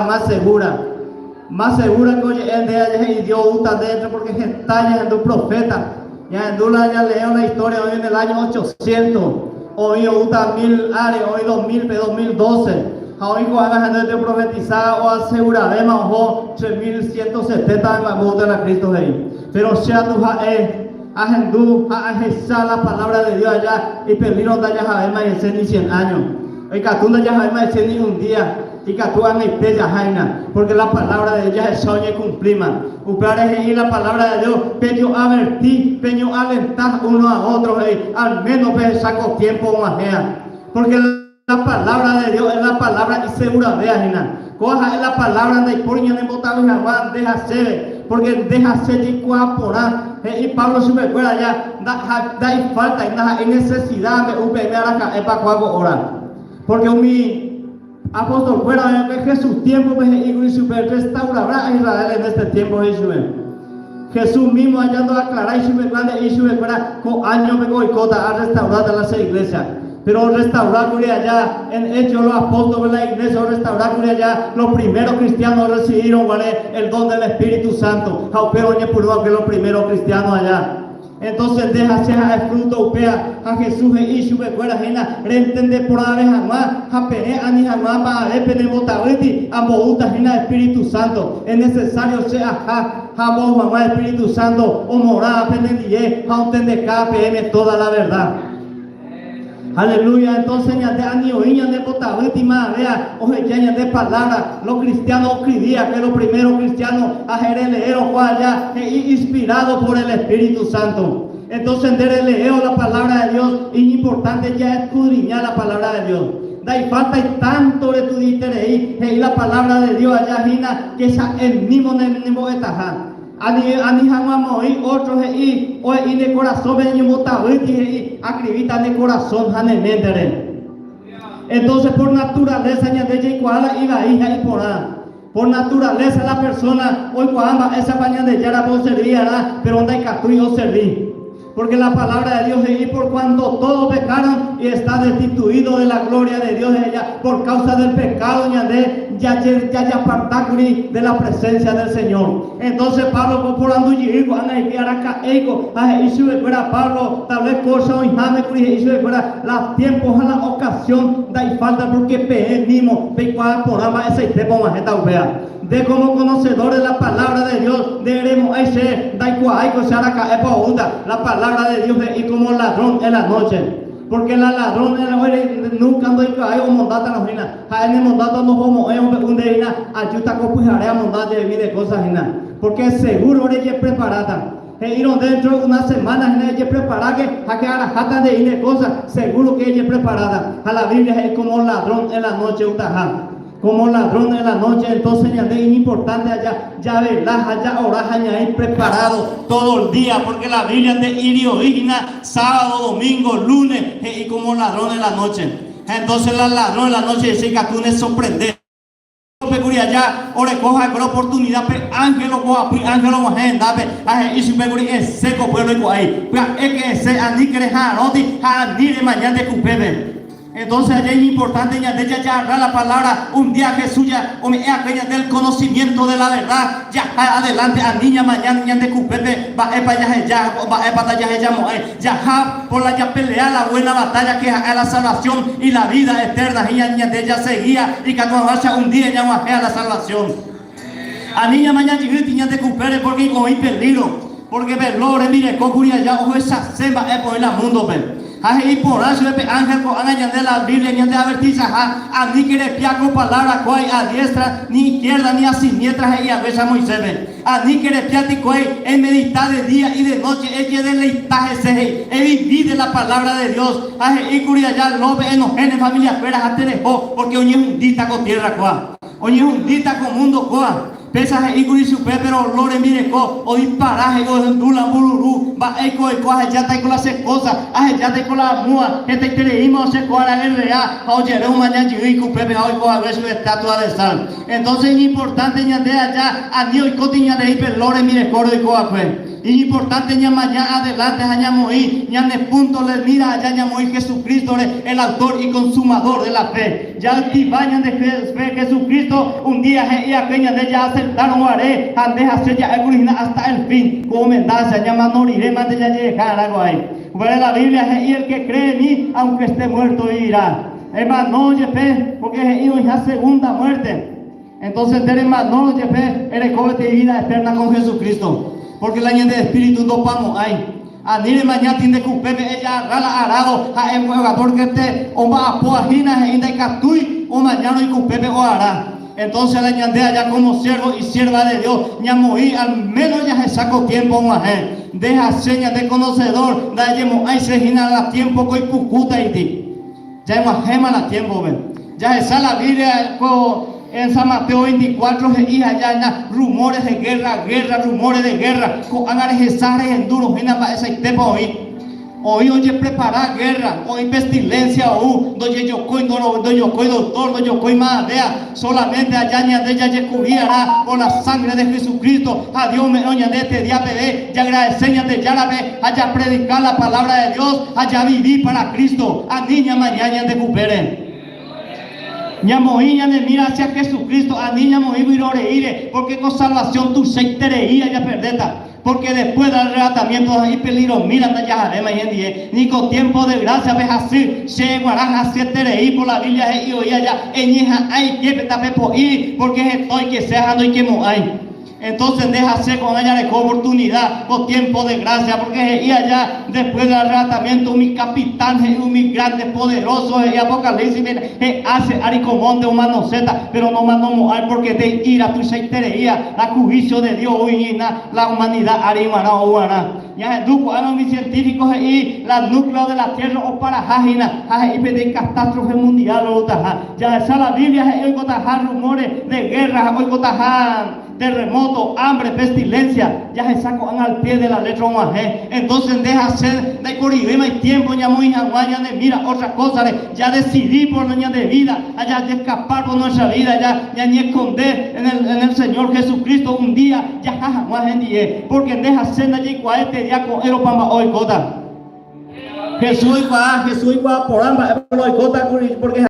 Más segura. Más segura que oje'e nde ajehe'i Dios oúta ndéntre porque heta ñahendu profeta. Ñahendu la ñaleéva la historia oĩ en el año 800, oĩ oúta mil áre, oĩ 2000-pe, 2012, ha oĩ ko'ág̃a hendu oprofetiza oaseguravéma oho 3170 mba'e oúta la Cristo he'i. Pero che atu ha'e ahendu ha ahecha la palabra de Dios aja ipeligro ndajahavéma hese ni cien años. Ikatu ndajahavéma hese ni un día. Ikatu ag̃aite jaháina, pórke la palávra de Dios jahecha oñekumplíma. Upévare he'i la palávra de Dios, Pejoaverti, peñoalenta uno a ótro, he'i, al méno pehecha ko tiémpo og̃uahẽa. Pórke la palávra de Dios es la palávra iseguravéa hína. Kóva ha'e la palávra ndaipóri ñanembotavy hag̃ua nde ha chéve, pórke nde ha che jaikuaa porã, he'i Pablo chupekuéra aja, ndaifáltai, ndaha'éi nesesida ambe'u peẽme araka'épa kóva ko óra. Pórke umi Apóstol-kuéra oĩva'ekue Jesús tiémpope he'íkuri chupe, Restaurará a Israel en este tiempo, he'i chupe. Jesús mismo aja ndoaklarái chupekuéra nde'íri chupekuéra ko áñope ko oikóta, arrestauráta la che iglesia. Pero orrestaurákuri aja en Hechos los apóstoles la iglesia orrestaurákuri aja los primeros cristianos orrecibírõ guare el don del Espíritu Santo ha upéva oñepyrũva'ekue los primeros cristianos aja. Entonces nde ha che ha'e fruto upéva, ha Jesús he'i ichupekuéra hína, Rentende porãve hag̃ua ha peẽ ani hag̃ua mba'ave penemotavýti, amboúta hína Espíritu Santo. Es necesario che aha ha ambou hag̃ua Espíritu Santo omorãva penendie ha ontendeka peẽme toda la verdad. Aleluya, entonces ñande ani oĩ ñande mbotavýti maavea oheja ñande palabra, lo cristiano oscribía que lo primero cristiano ha releéro oho allá he'i inspirado por el Espíritu Santo. Entonces nde releévo la palabra de Dios iñimportante jaescudriña la palabra de Dios. Ndaifáltai tanto retudiaiterei he'i la palabra de Dios allá hína que cha'emímo nembo'etaha. Ani ani hag̃ua moĩ ótro he'i ohe'i ne korasõme reñembotavýti he'i acrivíta ne korasõ ha ne méntere. Entonces por naturaleza ñande jaikuaa la ivai ha iporã. Por naturaleza la persona oikuaa mba'éichapa Ñandejárape oservi arã, pero ndaikatúi oservi. Porque la palabra de Dios he'i por cuanto todos pecaron y está destituido de la gloria de Dios he'ija por causa del pecado ñande jajapartákuri de la presencia del Señor. Entonces Pablo ko porandu jey ko'ág̃a he'i araka'éiko ha he'i chupekuéra Pablo tal vez kóicha oĩhámekuri he'i chupekuéra la tiempo ha la ocasión ndaifalta porque peẽ mismo peikuaa porã mba'esaitépa og̃uahẽta upéva. Nde como conocedor de la palabra de Dios nde eremo'ãi che ndaikuaáiko che araka'épa oúta, la palabra de Dios he'i como ladrón en la noche. Porque la ladrón en la noche nunca ndoikuaái omondátarõ hína, ha'e nemondáta omohomo'ẽ ombe'u nde hína ajúta ko pyhare amonda ndehegui de cosa hína. Porque seguro rejepreparáta. He'írõ dentro de una semana hína ejepreparáke ha ke araháta nde'i nde cosa, seguro que ejepreparáta. Ha la Biblia he'i como ladrón en la noche outaha. Como ladrón en la noche, entonces ñande iñimportante aja javela ha ja'ora ha ñaĩ preparado todo el día, porque la Biblia nde'íri oĩ hína sábado, domingo, lunes, he'i como ladrón en la noche. Ha entonces la ladrón en la noche he'ise ikatu ne sorprende. Pe kuri aja oreko ha'ekuéra oportunidad pe ángel oko'apy ángel og̃uahẽ hendápe ha he'i chupe kuri esẽ ko pueblo iko'ái. Pya'éke esẽ aníke reha'arõti ha ani remaña nde kupépe. Entonces aja iñimportante ñande jajagarra la palabra un día Jesús ja ome'ẽ akue ñande el conocimiento de la verdad jaha adelante ani ñamaña ñande kupépe mba'épa jaheja mba'épa ndajahejamo'ãi jaha por la japelea la buena batalla que ha'e la salvación y la vida eterna hína ñande jaseguía ikatu hag̃uáicha un día ñag̃uahẽ a la salvación. Ani ñamaña jy'ýti ñande kupére porque oĩ peligro. Pórke pe Lot rembireko kuri aja ohechase mba'épa oĩ la múndope. Ha he'i porã chupe pe ánhel ko'ág̃a ñande la Biblia ñande avertichaha, Aníke repia ko palávra kuái a diestra, ni izquierda, ni a siniestra he'i haguéicha Moiséspe. Aníke repia tikuái, emedita de día y de noche, ejedeleita hese he'i, evivi de la palabra de Dios. Ha he'i kuri aja Lótpe enohẽ ne familiakuéra ha tereho, pórke oñehundíta ko tiérra kóa. Oñehundíta ko múndo kóa. Péicha he'íkuri chupe, péro Lot rembireko odipara he'i ohendu la mbururu, Mba'éiko oiko ahejátaiko la che kósa, ahejátaiko la amúa, hetaitereíma osẽ ko ára RA ha ojere omaña jey ikupépe ha oiko hague chupe estatua de sal. Entonces iñimportánte ñande aja ani oikóti ñandehei pe Lot rembirekóre oiko va'ekue. Iñimportante ñamaña adelante ha ñamoĩ ñane punto de mira aja ñamoĩ Jesucristo-re, el autor y consumador de la fe. Ja'activa ñande fe Jesucristo un día he'i akue ñande ja'aceptárõ guare ha nde ha che ja'ékuri hína hasta el fin ko omendácha ñamano rire mante jajeheja arã ko'ái. Upévare la Biblia he'i el que cree en mí, aunque esté muerto vivirá. Emano jepe, porque he'i oĩha segunda muerte. Entonces nde remanórõ jepe ereko peteĩ vida eterna con Jesucristo, porque la ñande espíritu ndopamo'ãi. Ani remaña ti nde kupépe ejagarra la arado ha embo'eva porque te omba'apóva hína he'i ndaikatúi omañárõ ikupépe oara. Entonces la ñande aja como siervo y sierva de Dios ñamoĩ al menos jahecha ko tiempo og̃uahẽ. Nde ha che ñande conocedor ndaejemo'ãi che hína la tiempo ko ipukútaiti. Jaeg̃uahẽma la tiémpope. Jahecha la Biblia ko en San Mateo 24 he'i aja rumores de guerra, guerra, rumores de guerra. Ko'ág̃a rehecha rehendúrõ hína mba'eichaitépa oĩ. Oĩ ojeprepara guerra, oĩ pestilencia ou, ndojejokói, ndojokói doctor, ndojokói maadea, solamente aja ñande jajekuri arã por la sangre de Jesucristo ha Dios ome'ẽ ñande este día peve jaagradece Ñandejárape ha japredika la palabra de Dios ha javivi para Cristo, ani ñamaña ñande kupére. Ñamoĩ ñane mira hacia Jesucristo, ani ñamoĩ vyroreíre, porque ko salvación tuichaiterei ajaperdéta. Porque después del arrebatamiento he'i peligro mira ndajahavéma hendie, ni ko tiempo de gracia pe hasy, che guarã hasyeterei por la Biblia he'i oĩ aja eñeha'ã iképe tapepo'i, porque heta oikese ha ndoikemo'ãi. Entonces nde ha che ko'ág̃a jareko oportunidad ko tiempo de gracia, porque he'i aja después del arrebatamiento umi capitán he'i umi grande poderoso he'i Apocalipsis-pe he'a che ári ko monte omanoséta, pero nomanomo'ãi porque de ira tuichaitereía la juicio de Dios oĩhína la humanidad ári g̃uarã ouarã. Ñahendu ko'ág̃a umi científico he'i la núcleo de la tierra oparaha hína ha he'i peteĩ catástrofe mundial outaha. Jahecha la Biblia he'i oikotaha rumores de guerra ha oikotaha terremoto, hambre, pestilencia, jahecha ko'ág̃a al pie de la letra og̃uahẽ. Entonces nde ha che ndaikorivéma tiempo ñamoĩ hag̃ua ñande mira otra cosa-re, jadecidi por ñande vida ha jajescapar por nuestra vida, ya ñañesconde en el, en el Señor Jesucristo un día jaha hag̃ua hendie, porque nde ha che ndajaikuaái día ko'ẽropa mba'e oikóta. Jesús oikuaa, Jesús oikuaa porã mba'épa oikóta kuri, porque.